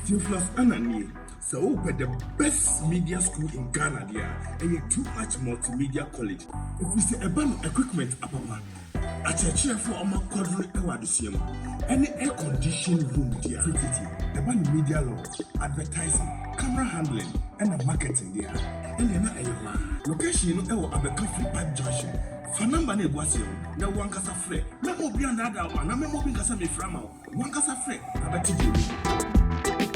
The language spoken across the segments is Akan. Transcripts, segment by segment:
Theophilus Ananie, sɛ wopɛ the best media school in Ghana deɛ a, ɛyɛ Too Much Multimedia College. Ɛfiri sɛ ɛba no equipment apapa, akyerɛkyerɛfoɔ a wɔn akwadoro wɔ adesua mu, ɛne air condition room deɛ a, tititi ɛba no media law, advertising, camera handling, ɛna marketing deɛ a, ɛnneɛ na ɛyɛ hɔ a. Location no ɛwɔ Abɛka Free Pipe Junction. Fa number no egu aseɛ no na wo ankasa frɛ. Mɛma obi andaadaa wo anaa mɛma obi nkasa mefrɛ ama wo. Wo ankasa frɛ na bɛte deɛ ɛwɔ mu.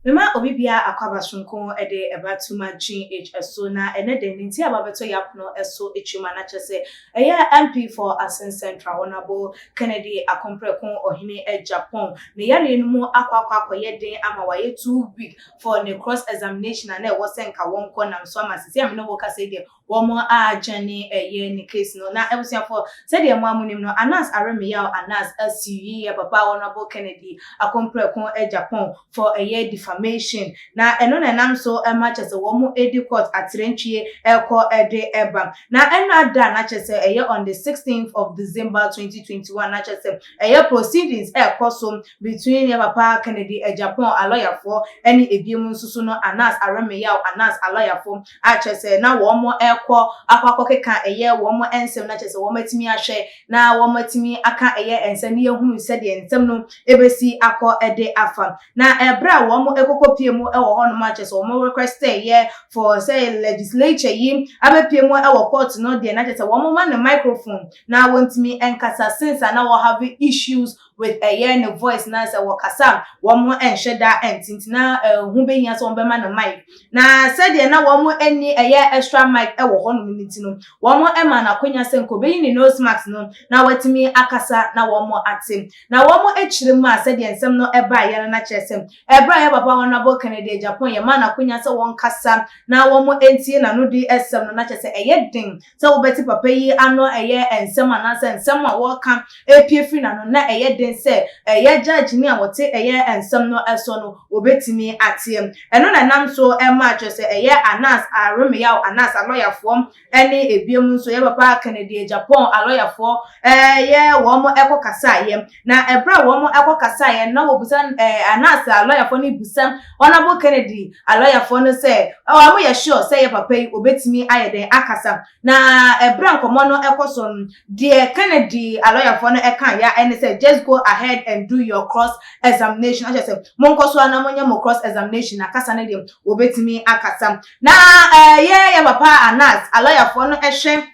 Mema obi bia akwaba sonko de ɛba Tuma GH so, na ɛnɛ de ne nti aba bɛtɔ yɛ apono so etwam a, na kyerɛ sɛ ɛyɛ MP for Assin Central, Honourable Kennedy Akompreko Ohene Agyapong, ne yareɛ no mu akɔ akɔyɛ den ama wayɛ too weak for ne cross examination a na ɛwɔ sɛ nka wɔnkɔ nam so ama sisi a me ne wo kasa yi deɛ, wɔn a ɛyɛ ne case no. Na abusuafoɔ, sɛdeɛ mo amonim no, Anas Aremeyaw Anas asi yɛ papa Honourable Kennedy Akompreko Agyapong for ɛyɛ defamation, na ɛno na ɛnam so ɛma kyerɛ sɛ wɔn edi court atrantwie ɛkɔ ɛde ɛba. Na ɛno ada na kyerɛ sɛ ɛyɛ on the 16th of December 2021, na kyerɛ sɛ ɛyɛ proceedings ɛkɔ so between yɛ papa Kennedy Agyapong alɔyafoɔ ɛne ebiem nso so no Anas Aremeyaw Anas alɔyafoɔ, a kyerɛ sɛ na wɔn ɛkɔ akɔkeka ɛyɛ wɔn nsɛm, na kyerɛ sɛ wɔn atumi ahwɛ na wɔn atumi aka ɛyɛ nsɛm ne yɛhunu sɛdeɛ nsɛm no ebesi akɔ ɛde afa. Na ɛbrɛ a wɔn ɛkɔkɔ pie mu ɛwɔ hɔnom a kyerɛ sɛ wɔn request ɛyɛ for sɛ legislature yi abɛpie mu ɛwɔ court no deɛ, na kyerɛ sɛ wɔn ma ne microphone na wɔntumi nkasa, since a na wɔ have issues with ɛyɛ ne voice, na sɛ wɔkasa wɔn nhyɛ da ntintin na ɛho behia sɛ wɔn bɛma no mic. Na sɛdeɛ na wɔn ani ɛyɛ extra mic ɛwɔ hɔnom ne ti no, wɔn ɛma n'akonnwa sɛ nka obeyi ne nose mask no na watumi akasa na wɔn ate. Na wɔn akyire mu a, sɛdeɛ nsɛm no ɛbaeɛ no, na kyerɛ sɛ ɛberɛ a yɛ papa Honourable Kennedy Agyapong yɛ ma n'akonnwa sɛ wɔn kasa na wɔn ntie n'ano di ɛsɛm no, na kyerɛ sɛ ɛyɛ den sɛ wɔbɛte papa yi ano ɛyɛ nsɛm anaasɛ nsɛm a wɔreka epie firi n'ano, na ɛyɛ den sɛ ɛyɛ judge ni a wɔte ɛyɛ nsɛm no ɛso no wɔbɛtumi ateɛ. Ɛno na ɛnam so ɛma kyerɛ sɛ ɛyɛ Anas Aremeyaw Anas alɔyafoɔ ɛne ebiem nso yɛ papa Kennedy Agyapong alɔyafoɔ ɛyɛ wɔn ɛkɔ kasaeɛ. Na ɛberɛ a wɔn ɛkɔ kasaeɛ na wɔbusa Anas alɔyafoɔ no busa Honourable Kennedy alɔyafoɔ no sɛ wɔn yɛ sure sɛ yɛ papa yi obetumi ayɛ den akasa. Na ɛberɛ a nkɔmɔ no ɛkɔ so no deɛ, Kennedy alɔyafoɔ no ɛka ya ɛne sɛ, "Just go ahead and do your cross examination." Ahyɛ sɛ monkɔ so ana monyɛ mo cross examination, na kasa no deɛ, wɔbɛtumi akasa. Na ɛyɛ yɛ papa Anas alɔyafoɔ no ɛhwɛ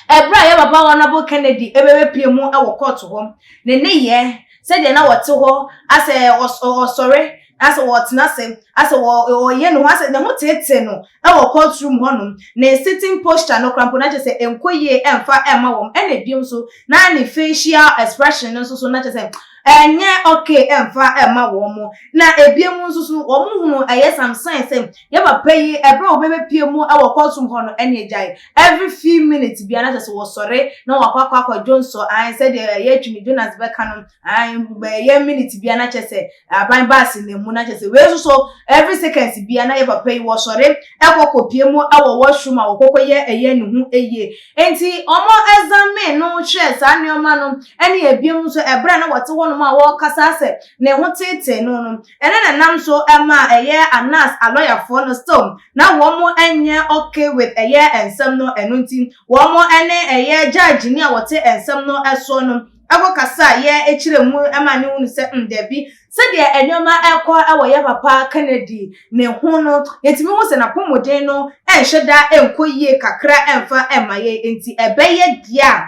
ɛberɛ a yɛ papa Honourable Kennedy ɛbɛbɛpie mu ɛwɔ court hɔ, ne yɛ sɛdeɛ na wɔte hɔ asɛ ɔsɔre asɛ wɔtena ase asɛ wɔyɛ ne ho asɛ ne ho tete no ɛwɔ court room hɔnom, ne sitting posture no koraa mpo na kyerɛ sɛ nkɔ yie ɛmfa ɛma wɔn. Ɛna ebiem nso na ne facial expression no nso so na kyerɛ sɛ ɛnyɛ okay ɛmfa ɛma wɔn mo. Na ebiem nso so wɔn hunu ɛyɛ some sign sɛ yɛ papa yi, ɛberɛ a wɔbɛbɛpie mu ɛwɔ court room hɔ no, ɛne agyae every few minutes bia na kyerɛ sɛ wɔsɔre na wakɔ akɔ dwonsɔ ahan, sɛdeɛ ɛyɛ Twene Jonas bɛka no ahan, ɛyɛ minute bia na kyerɛ sɛ aban baasi na mu, na kyerɛ sɛ wei nso so every seconds bia na yɛ papa yi wɔsɔre ɛkɔ kɔpie mu ɛwɔ washroom a wɔkɔkɔ yɛ ɛyɛ ne ho yie. Nti wɔn examine no hwɛ saa nneɛma no, ɛne ebiem nso ɛberɛ a na wɔte hɔnom a wɔrekasa sɛ ne ho tete no, ɛne na nam so ɛma ɛyɛ Anas alɔyafoɔ no still na wɔn nyɛ okay with ɛyɛ nsɛm no. Ɛno nti wɔn ɛne ɛyɛ judge ni a wɔte nsɛm no ɛsoɔ no ɛkɔ kasa a yɛ ekyirɛ mu ɛma ne hunu sɛ dabi, sɛdeɛ nneɛma ɛkɔ ɛwɔ yɛ papa Kennedy ne ho no, yɛtumi ho sɛ n'apɔmuden no ɛnhyɛ da ɛnkɔ yie kakra ɛmfa ɛma yɛ, nti ɛbɛyɛ deɛ a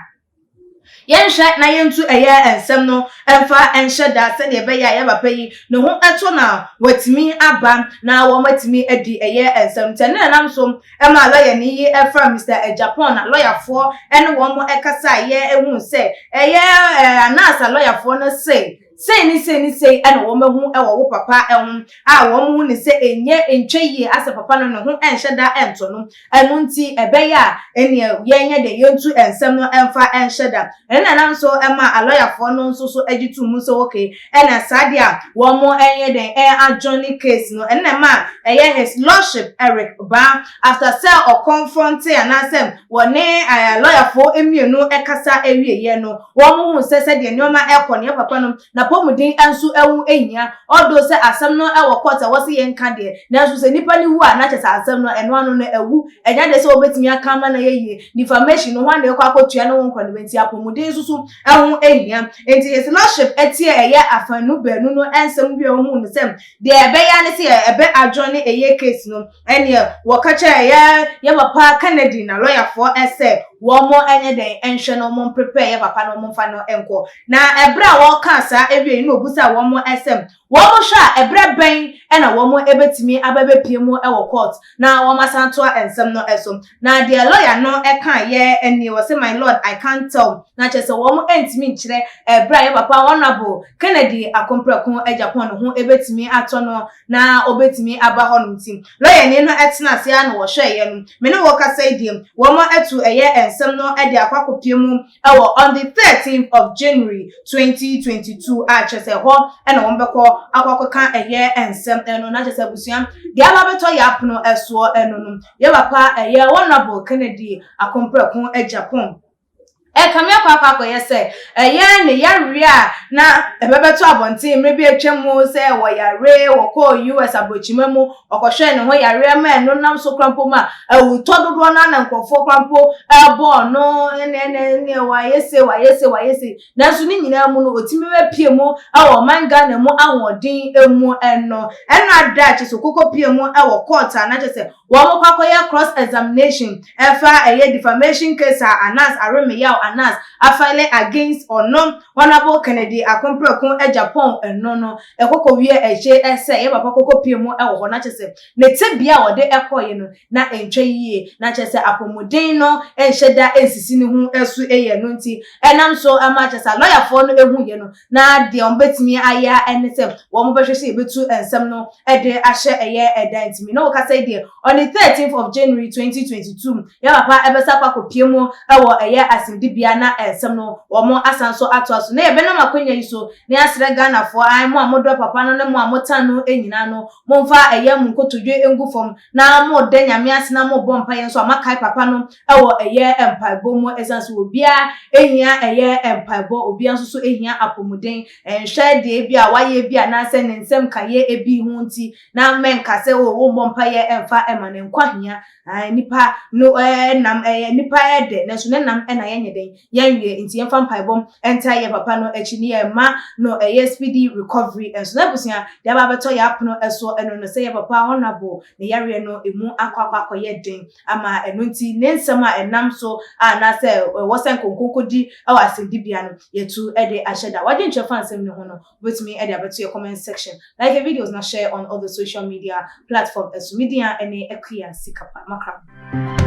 yɛnhwɛ na yɛntu ɛyɛ nsɛm no ɛmfa ɛnhyɛ da, sɛdeɛ ɛbɛyɛ a yɛ papa yi ne ho ɛto na watumi aba na wɔn atumi adi ɛyɛ nsɛm. Nti ɛne nanam so ɛma lɔya ni yi ɛfra Mr Agyapong na lɔyafoɔ ɛne wɔn ɛkasa a yɛ ehu sɛ ɛyɛ Anas lɔyafoɔ no se. Sei ne sei ne sei na wɔahu wɔ wo papa ho a wɔhu no sɛ ɛnyɛ ɛntwa yie asɛ papa no ne ho nhyɛ da ntɔ no. Ɛno nti ɛbɛyɛ a ɛneɛ yɛnyɛ dɛ yɛntu nsɛm no mfa nhyɛ da. Ɛno na ɛnam so ma alɔyafoɔ no nso so gye too mu sɛ okay ɛna saa deɛ a wɔn nyɛ dɛn adjourne case no. Ɛno na ɛma ɛyɛ His Lordship Eric Baah after sɛ ɔconfronte anaasɛ wɔne lɔyafoɔ mmienu kasa wieɛ no wɔhuu sɛ sɛdeɛ nneɛma rekɔ no, yɛn papa no n'apɔmuden nso ho hia. Although sɛ asɛm no wɔ court a wɔse yɛnka deɛ, nanso sɛ nipa no wu a na kyerɛ sɛ asɛm no ɛno ano no awu. Ɛnyɛ adeɛ sɛ wɔbɛtumi aka ama no ayɛ yie. Defamation no hwan na ɛkɔ akɔtua ne ho nkwa no nti apɔmuden nso so ho hia. Nti His Lordship tie ɛyɛ afanu baanu no nsɛm wie a wɔhuu no sɛ deɛ ɛbɛyɛ ara ne sɛ ɛbɛ adjourn ɛyɛ case no. Ɛneɛ wɔka kyerɛɛ yɛ yɛ papa Kennedy na lɔyafoɔ sɛ wɔn nyɛ dɛn nhwɛ no wɔn prepare yɛ papa no wɔn mfa no nkɔ. Na ɛberɛ a wɔkaa saa wiei no na ɔbusaa wɔn sɛ wɔn hwɛ a ɛberɛ bɛn na wɔn bɛtumi aba bɛpie mu wɔ court na wɔn asan atoa nsɛm no so. Na deɛ lɔya no kaeɛ nie, ɔse my lord I can't tell, na kyerɛ sɛ wɔn ntumi nkyerɛ ɛberɛ a yɛ papa Honourable Kennedy Akompreko Agyapong ne ho bɛtumi atɔ no na ɔbɛtumi aba hɔnom nti, lɔyani no tenaa ase ara na wɔhwɛeɛ no, me ne wo rekasa yi deɛ, wɔatu ɛyɛ nsɛm no de akɔ akɔpue mu wɔ on the 13th of January 2022 a kyerɛ sɛ ɛhɔ na wɔbɛkɔ akɔ akɔka ɛyɛ nsɛm no, na kyerɛ sɛ abusua deɛ aba abɛtɔ yɛ apono soɔ no no, yɛ papa ɛyɛ Honourable Kennedy Akompreko Agyapong. Ɛkame akɔ akɔ akɔyɛ sɛ ɛyɛ ne yareɛ a na ɛbɛbɛto abɔnten mmerɛ bi atwa mu sɛ wɔyare, wɔkɔɔ US aburokyima mu, wɔkɔhwɛɛ ne ho yareɛ ma ɛno nam so koraa mpo ma awutɔ dodoɔ no ara na nkurɔfoɔ koraa mpo bɔɔ no ɛne ɛne ɛne wayɛ sei wayɛ sei wayɛ sei. Nanso ne nyinaa mu no ɔtumi bɛpie mu wɔ ɔman Ghana mu ahoɔden mu no. Ɛno ada a kyerɛ sɛ ɔkɔkɔpie mu wɔ court a na kyerɛ sɛ Wɔkɔ akɔyɛ cross examination ɛfa ɛyɛ defamation case a Anas Aremeyaw Anas afile against ɔno Honourable Kennedy Akompreko Agyapong ɛno no ɛkɔkɔ wie ɛkye ɛsɛ yɛ papa kɔkɔ pie mu ɛwɔ hɔ na kyerɛ sɛ ne tebea a ɔde ɛkɔɔyɛ no na ɛntwa yie na kyerɛ sɛ apɔmuden no ɛnhyɛ da ɛnsisi ne ho ɛso yɛ ɛno nti ɛnam so ɛma kyerɛ sɛ alɔyafoɔ no ɛhuiɛ no Na deɛ wɔbɛtumi ayɛ ara ne sɛ wɔbɛhwɛ sɛ yɛbɛtu nsɛm no de ahyɛ ɛyɛ ɛdan nti me ne wo kasa yi deɛ on the 13th of January 2022 yɛ papa ɛbɛsa akɔ akɔpie mu wɔ ɛyɛ asɛmdibea na nsɛm no wɔn asan so atoa so na yɛbɛnam akwanya yi so na yɛasrɛ Ghanafoɔ ae mo a modɔ papa no ne mo a motan no nyinaa no momfa ɛyɛ mo nkotodwe ngu fam na moda Nyame ase na mobɔ mpaeɛ nso a moakae papa no wɔ ɛyɛ mpaebɔ mu ɛsiane sɛ obiara hia ɛyɛ mpaebɔ, obiara nso so hia apɔmuden. Nhwɛ deɛ ebi a wayɛ bi anaasɛ ne nsɛm kayɛ ebi ho nti na mɛnka sɛ o wommɔ mpaeɛ ɛmfa ɛma no nkwa hia. Nipa no nam ɛyɛ nipa ɛdɛ nanso ne nam ɛna yɛnyɛ dɛn yɛnwie nti yɛmfa mpaebɔ ntaa yɛ papa no akyi ne yɛma no ɛyɛ speedy recovery nso. Na abusua deɛ aba abɛtɔ yɛ apono ɛsoɔ ɛno no sɛ yɛ papa honourable ne yareɛ no emu akɔ akɔ akɔyɛ den ama ɛno nti ne nsɛm a ɛnam so a anaasɛ ɛwɔ sɛ nkonkonko di wɔ asɛnnibea no yɛtu de ahyɛ da. W'adwenkyerɛ fa nsɛm no ho no wobɛtumi de abɛto yɛ comment section. Like yɛ videos na share on all the social media platform so. Me din a ɛne Akua Sikapa. Makra.